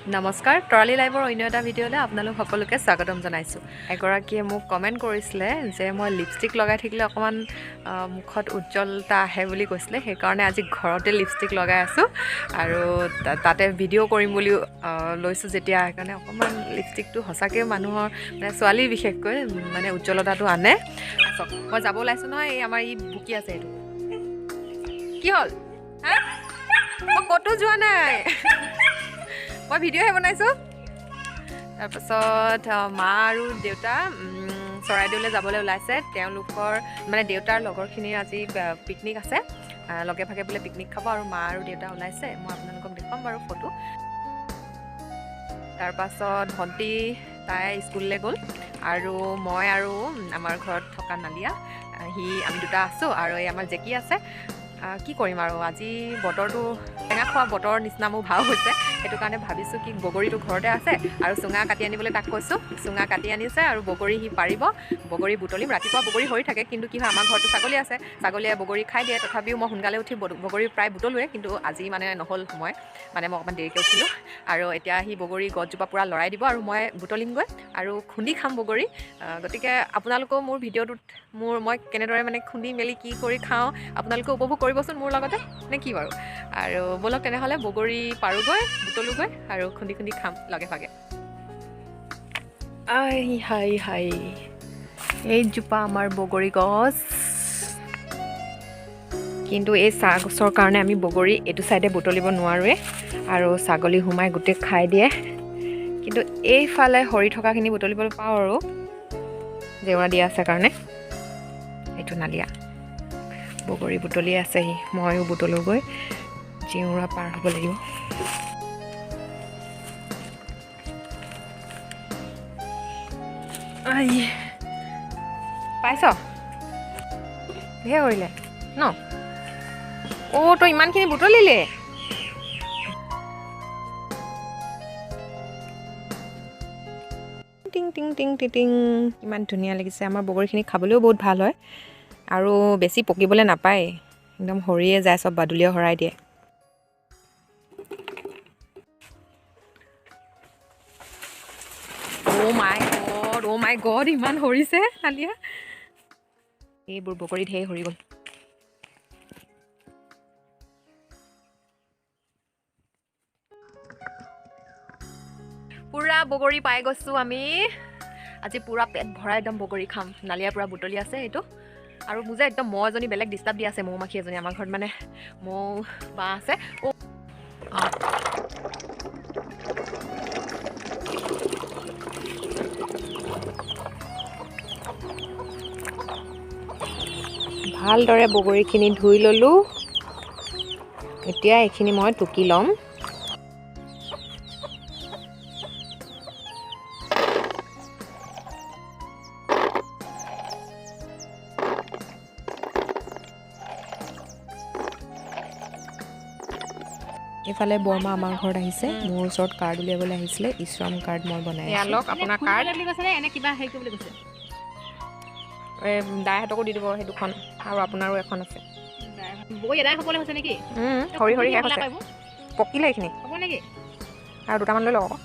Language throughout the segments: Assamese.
নমস্কাৰ, তৰালি লাইভৰ অন্য এটা ভিডিঅ'লৈ আপোনালোক সকলোকে স্বাগতম জনাইছোঁ। এগৰাকীয়ে মোক কমেণ্ট কৰিছিলে যে মই লিপষ্টিক লগাই থাকিলে অকণমান মুখত উজ্জ্বলতা আহে বুলি কৈছিলে। সেইকাৰণে আজি ঘৰতে লিপষ্টিক লগাই আছোঁ আৰু তাতে ভিডিঅ' কৰিম বুলিও লৈছোঁ যেতিয়া, সেইকাৰণে অকণমান লিপষ্টিকটো সঁচাকৈ মানুহৰ মানে ছোৱালীৰ বিশেষকৈ মানে উজ্জ্বলতাটো আনে। চাওক, মই যাব ওলাইছোঁ নহয়, এই আমাৰ ই ভুকি আছে। এইটো কি হ'ল? হা, মই ক'তো যোৱা নাই, মই ভিডিঅ'হে বনাইছোঁ। তাৰপাছত মা আৰু দেউতা চৰাইদেউলৈ যাবলৈ ওলাইছে। তেওঁলোকৰ মানে দেউতাৰ লগৰখিনিৰ আজি পিকনিক আছে, লগে ভাগে বোলে পিকনিক খাব আৰু মা আৰু দেউতা ওলাইছে। মই আপোনালোকক দেখুৱাম বাৰু ফটো। তাৰপাছত ভণ্টি তাই স্কুললৈ গ'ল আৰু মই আৰু আমাৰ ঘৰত থকা নালিয়া সি আমি দুটা আছোঁ আৰু এই আমাৰ জেকি আছে। কি কৰিম আৰু, আজি বতৰটো টেঙা খোৱা বতৰৰ নিচিনা মোৰ ভাৱ হৈছে। সেইটো কাৰণে ভাবিছোঁ কি বগৰীটো ঘৰতে আছে আৰু চুঙা কাটি আনিবলৈ তাক কৈছোঁ। চুঙা কাটি আনিছে আৰু বগৰী সি পাৰিব, বগৰী বুটলিম। ৰাতিপুৱা বগৰী সৰি থাকে, কিন্তু কি হয় আমাৰ ঘৰটো ছাগলী আছে, ছাগলীয়ে বগৰী খাই দিয়ে। তথাপিও মই সোনকালে উঠি বগৰী প্ৰায় বুটলোৱে, কিন্তু আজি মানে নহ'ল সময়, মানে মই অকণমান দেৰিকৈ উঠিলোঁ। আৰু এতিয়া সি বগৰী গছজোপা পূৰা লৰাই দিব আৰু মই বুটলিমগৈ আৰু খুন্দি খাম বগৰী। গতিকে আপোনালোকেও মোৰ ভিডিঅ'টোত মই কেনেদৰে মানে খুন্দি মেলি কি কৰি খাওঁ আপোনালোকেও উপভোগ কৰিবচোন মোৰ লগতে, নে কি বাৰু। আৰু ব'লক তেনেহ'লে বগৰী পাৰোগৈ, বুটলোগৈ আৰু খুন্দি খুন্দি খাম লগে ভাগে। আই হাই হাই, এইজোপা আমাৰ বগৰী গছ, কিন্তু এই চাহ গছৰ কাৰণে আমি বগৰী এইটো ছাইডে বুটলিব নোৱাৰোৱে আৰু ছাগলী সোমাই গোটেই খাই দিয়ে। কিন্তু এইফালে সৰি থকাখিনি বুটলিবলৈ পাওঁ আৰু জেওৰা দিয়া আছে কাৰণে। এইটো নালিয়া বগৰী বুটলি আছেহি, ময়ো বুটলোগৈ, জেওৰা পাৰ হ'ব লাগিব। পাইছ? ধেৰ কৰিলে ন? অ' তই ইমানখিনি বুটলিলে? টিং টিং টিং টিং টিং, ইমান ধুনীয়া লাগিছে। আমাৰ বগৰীখিনি খাবলৈও বহুত ভাল হয় আৰু বেছি পকিবলৈ নাপায়, একদম সৰিয়ে যায়, চব বাদুলিয়ে সৰাই দিয়ে। অ' মাই গড, অ' মাই গড, ইমান সৰিছে নালিয়া। এইবোৰ বগৰী ঢেৰ সৰি গ'ল। পূৰা বগৰী পাই গৈছোঁ আমি আজি, পূৰা পেট ভৰাই একদম বগৰী খাম। নালিয়াৰ পূৰা বুটলি আছে এইটো। আৰু মোৰ যে একদম মহ এজনী বেলেগ ডিষ্টাৰ্ব দি আছে, মৌ মাখি এজনী আমাৰ ঘৰত, মানে মৌ বাঁহ আছে। ভালদৰে বগৰীখিনি ধুই ল'লোঁ। এতিয়া এইখিনি মই টুকি ল'ম। এইফালে বৰমা আমাৰ ঘৰত আহিছে, মোৰ ওচৰত কাৰ্ড উলিয়াবলৈ আহিছিলে। ইশ্ৰম কাৰ্ড মই বনাই আছোঁ। আপোনাৰ কাৰ্ড দাইহঁতকো দি দিব সেই দুখন, আৰু আপোনাৰো এখন আছে। সৰি সৰি শেষ হৈছে, পকিলে এইখিনি আৰু দুটামান লৈ লওক আকৌ।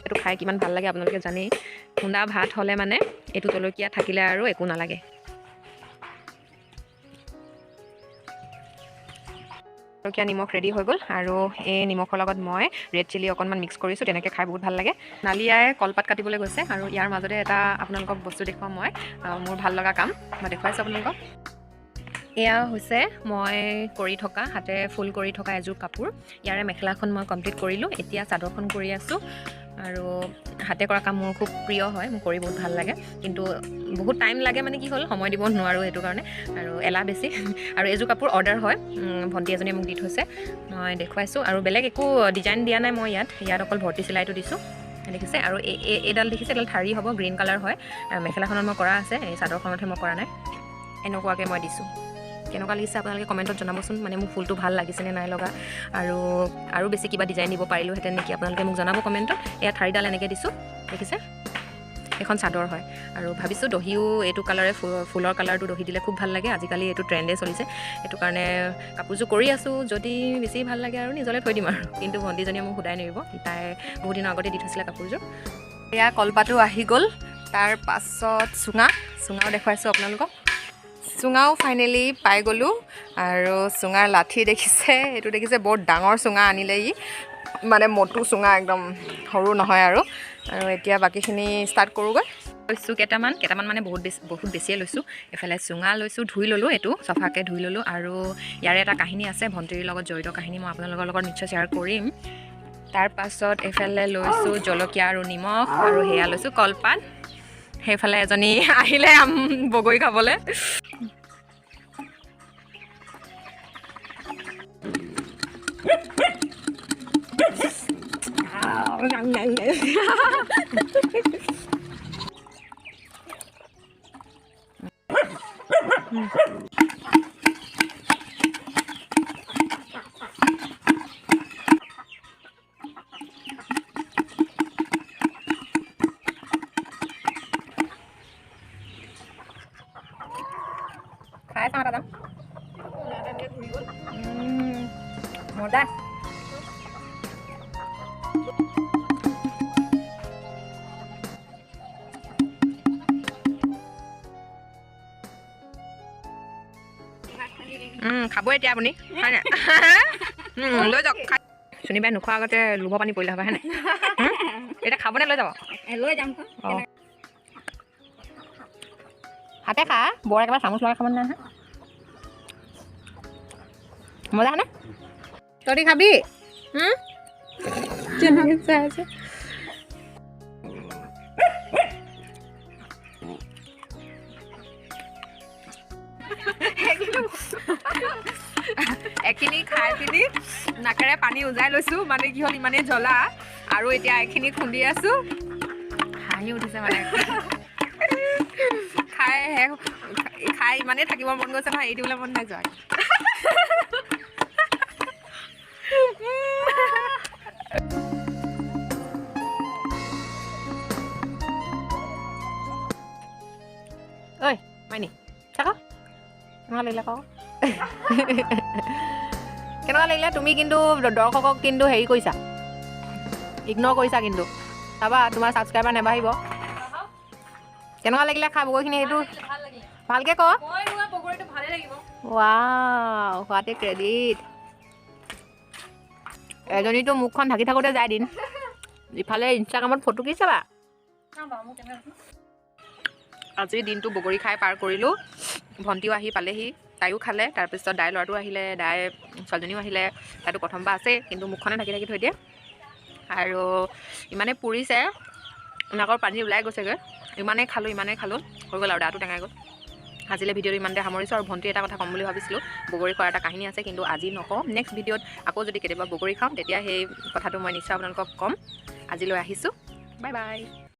এইটো খাই কিমান ভাল লাগে আপোনালোকে জানেই। খুন্দা ভাত হ'লে মানে এইটো জলকীয়া থাকিলে আৰু একো নালাগে। জলকীয়া নিমখ ৰেডি হৈ গ'ল আৰু এই নিমখৰ লগত মই ৰেড চিলি অকণমান মিক্স কৰিছোঁ, তেনেকৈ খাই বহুত ভাল লাগে। নালিয়াই কলপাত কাটিবলৈ গৈছে আৰু ইয়াৰ মাজতে এটা আপোনালোকক বস্তু দেখুৱাম মই, মোৰ ভাল লগা কাম মই দেখুৱাইছোঁ আপোনালোকক। এয়া হৈছে মই কৰি থকা হাতেৰে ফুল কৰি থকা এযোৰ কাপোৰ। ইয়াৰে মেখেলাখন মই কমপ্লিট কৰিলোঁ, এতিয়া চাদৰখন কৰি আছোঁ। আৰু হাতে কৰা কাম মোৰ খুব প্ৰিয় হয়, মোৰ কৰি বহুত ভাল লাগে, কিন্তু বহুত টাইম লাগে, মানে কি হ'ল সময় দিব নোৱাৰোঁ সেইটো কাৰণে, আৰু এলাহ বেছি। আৰু এযোৰ কাপোৰ অৰ্ডাৰ হয়, ভণ্টি এজনীয়ে মোক দি থৈছে, মই দেখুৱাইছোঁ। আৰু বেলেগ একো ডিজাইন দিয়া নাই মই ইয়াত, ইয়াত অকল ভৰ্তি চিলাইটো দিছোঁ, দেখিছে। আৰু এইডাল দেখিছে, এইডাল ঠাৰি হ'ব, গ্ৰীণ কালাৰ হয়। মেখেলাখনত মই কৰা আছে, এই চাদৰখনতহে মই কৰা নাই। এনেকুৱাকৈ মই দিছোঁ। কেনেকুৱা লাগিছে আপোনালোকে কমেণ্টত জনাবচোন, মানে মোৰ ফুলটো ভাল লাগিছেনে নাই লগা, আৰু আৰু বেছি কিবা ডিজাইন দিব পাৰিলোহেঁতেন নেকি আপোনালোকে মোক জনাব কমেণ্টত। এয়া ঠাৰিডাল এনেকৈ দিছোঁ, দেখিছে। এখন চাদৰ হয়। আৰু ভাবিছোঁ দহিও এইটো কালাৰে, ফুলৰ কালাৰটো দহি দিলে খুব ভাল লাগে। আজিকালি এইটো ট্ৰেণ্ডে চলিছে, সেইটো কাৰণে কাপোৰযোৰ কৰি আছোঁ। যদি বেছি ভাল লাগে আৰু নিজলৈ থৈ দিম আৰু, কিন্তু ভণ্টিজনীয়ে মোক সোধাই নেৰিব, তাই বহুত দিনৰ আগতে দি থৈছিলে কাপোৰযোৰ। এয়া কলপাতো আহি গ'ল। তাৰ পাছত চুঙা, চুঙাও দেখুৱাইছোঁ আপোনালোকক। চুঙাও ফাইনেলি পাই গ'লোঁ। আৰু চুঙাৰ লাঠি দেখিছে, এইটো দেখিছে, বৰ ডাঙৰ চুঙা আনিলে ই, মানে মটু চুঙা, একদম সৰু নহয় আৰু। আৰু এতিয়া বাকীখিনি ষ্টাৰ্ট কৰোঁগৈ। লৈছোঁ কেইটামান, কেইটামান মানে বহুত বেছি, বহুত বেছিয়ে লৈছোঁ। এইফালে চুঙা লৈছোঁ, ধুই ল'লোঁ, এইটো চফাকৈ ধুই ল'লোঁ। আৰু ইয়াৰে এটা কাহিনী আছে, ভণ্টিৰ লগত জড়িত কাহিনী, মই আপোনালোকৰ লগত নিশ্চয় শ্বেয়াৰ কৰিম। তাৰপাছত এইফালে লৈছোঁ জলকীয়া আৰু নিমখ, আৰু সেয়া লৈছোঁ কলপাত। সেইফালে এজনী আহিলে আম বগৰী খাবলৈ। খাই চাওঁ দাদা, মজা। খাব এতিয়া আপুনি, হয় নাই? লৈ যাওক। চুনিবাই নোখোৱাৰ আগতে লোভৰ পানী পৰিলে হ'ব, হয় নাই? এতিয়া খাবনে লৈ যাব? লৈ যাম। অঁ, হাতে খা, বৰ একেবাৰে চামুচ লগাই খাব নাই। মজা হয়নে? তহঁতি খাবি? কেনেকৈ চাই আছে। এখিনি খাই পিনি নাকেৰে পানী উজাই লৈছোঁ, মানে কি হ'ল ইমানেই জ্বলা। আৰু এতিয়া এইখিনি খুন্দি আছোঁ, হাঁহি উঠিছে মানে। খাই শেষ, খাই ইমানেই থাকিব মন গৈছে নহয়, এৰি দিবলৈ মন নাই যোৱা। ঐ মাইনী, থাক, কেনেকুৱা লাগিলে ক? কেনেকুৱা লাগিলে? তুমি কিন্তু দৰ্শকক কিন্তু হেৰি কৰিছা, ইগন'ৰ কৰিছা কিন্তু, চাবা তোমাৰ ছাবস্ক্ৰাইবাৰ নাবাঢ়িব। কেনেকুৱা লাগিলে খাই বগৰীখিনি, সেইটো ভালকৈ ক। Wow, হোৱাতে credit. এজনীতো মুখখন ঢাকি থাকোঁতে যায় দিন, ইফালে ইনষ্টাগ্ৰামত ফটো কি চাবা। আজিৰ দিনটো বগৰী খাই পাৰ কৰিলোঁ। ভণ্টিও আহি পালেহি, তাইও খালে। তাৰপিছত দাইৰ ল'ৰাটো আহিলে, দাই ছোৱালীজনীও আহিলে, তাইতো প্ৰথমবাৰ আছেই, কিন্তু মুখখনে ঢাকি ঢাকি থৈ দিয়ে। আৰু ইমানেই পুৰিছে, নাকৰ পানী ওলাই গৈছেগৈ। ইমানেই খালোঁ, ইমানেই খালোঁ, হৈ গ'ল আৰু দাঁতো টেঙাই গ'ল। আজিলৈ ভিডিঅ'টো ইমানতে সামৰিছোঁ। আৰু ভণ্টিৰ এটা কথা ক'ম বুলি ভাবিছিলোঁ, বগৰী খোৱাৰ এটা কাহিনী আছে, কিন্তু আজি নকওঁ। নেক্সট ভিডিঅ'ত আকৌ যদি কেতিয়াবা বগৰী খাওঁ, তেতিয়া সেই কথাটো মই নিশ্চয় আপোনালোকক ক'ম। আজিলৈ আহিছোঁ, বাই বাই।